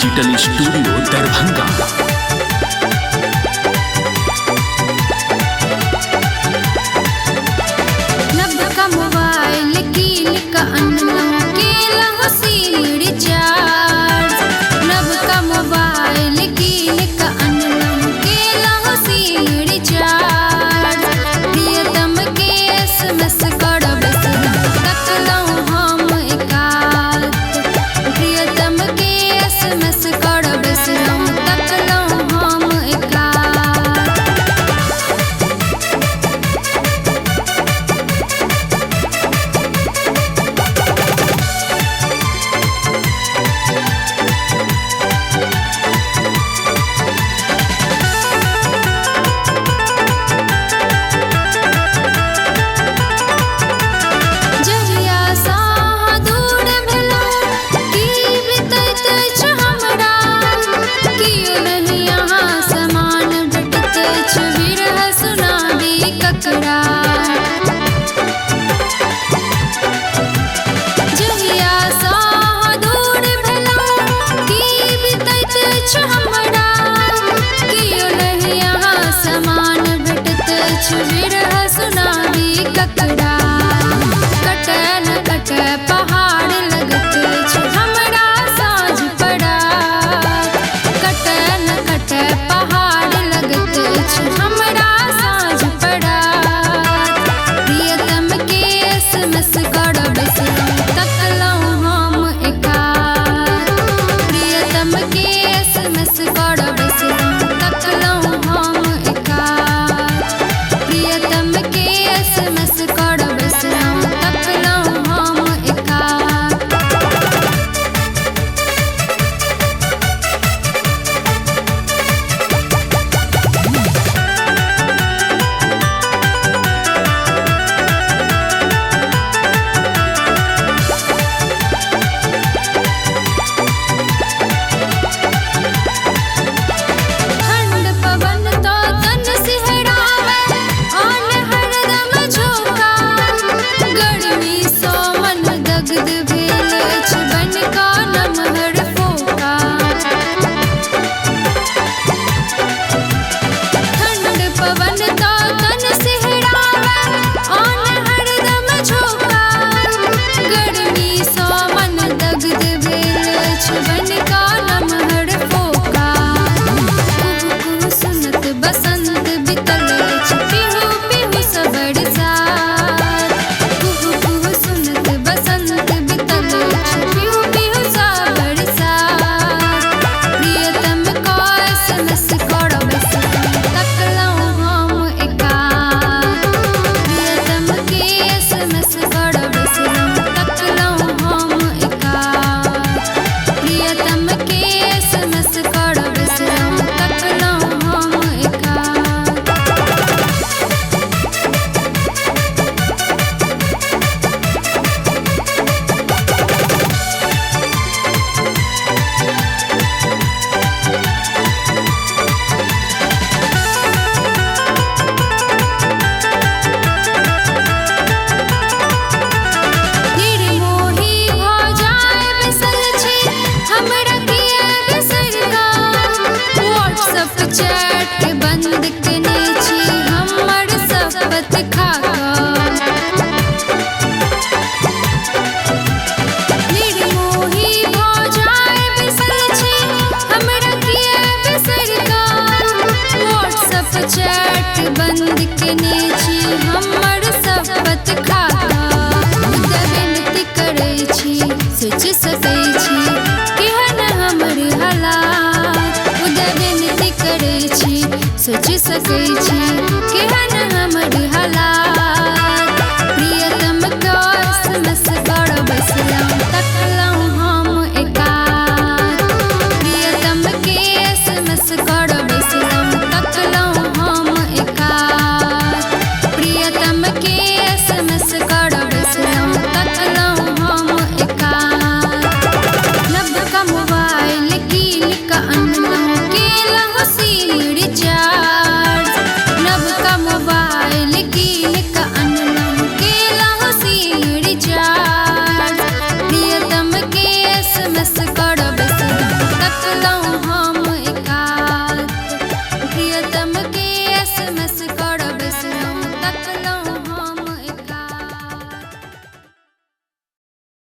Digital studio Darbhanga. नबका mobile कीन क अनलहुँ केलहुँ सिम रिचार्ज। नबका मोबाइल कीन क अनलहुँ केलहुँ सिम रिचार्ज। प्रियतम के एसएमएस करब तकलहुँ हम एकांत। प्रियतम के एसएमएस करब तकलहुँ हम एकांत। जहिया सँ अहाँ दूर भेलहुँ की बितैत अछि हमरा, कियो नहि अहाँ समान भेटैत अछि, विरह सुनाबी ककरा। जहिया सँ अहाँ दूर भेलहुँ की बितैत अछि हमरा, कियो नहि अहाँ समान भेटैत अछि, विरह सुनाबी ककरा। कटै न कटै पहाड़ लगैत अछि हमरा साँझ पड़त। कटै न कटै पहाड़ लगैत अछि हमरा साँझ पड़त। प्रियतम के एसएमएस करब तकलहुँ हम एकांत। प्रियतम के एसएमएस करब तकलहुँ हम एकांत। प्रियतम के एसएमएस करब तकलहुँ हम एकांत। ठंड पवन तो तन सिहरावे आन हरदम झोंका। गर्मी सँ मन दग्ध भेल अछि बनि कऽ नमहर फोका। ठंड पवन तो तन सिहरावे आन हरदम झोंका। गर्मी सँ मन दग्ध भेल अछि बनि कऽ नमहर फोका। कुहू कुहू सुनत बसंत बितल अछि पिहु पिहु सँ बरसात। कुहू कुहू सुनत बसंत बितल अछि पिहु पिहु सँ बरसात। प्रियतम क एसएमएस करब तकलहुँ हम एकांत। प्रियतम के एसएमएस करब तकलहुँ हम एकांत। प्रियतम के एसएमएस करब तकलहुँ हम एकांत। निर्मोही भऽ जाय बैसल छी हमरा किए बिसरि कऽ। व्हाट्सएप चैट बंद केने छी हमर शपथ खा कऽ। निर्मोही भऽ जाय बैसल छी हमरा किए बिसरि कऽ। व्हाट्सएप चैट बंद केने छी हमर शपथ खा कऽ। मुदा विनती करै छी सोचि सकै छी केहन हमर हालात। मुदा विनती करै छी सोचि सकै छी केहन हमर हालात।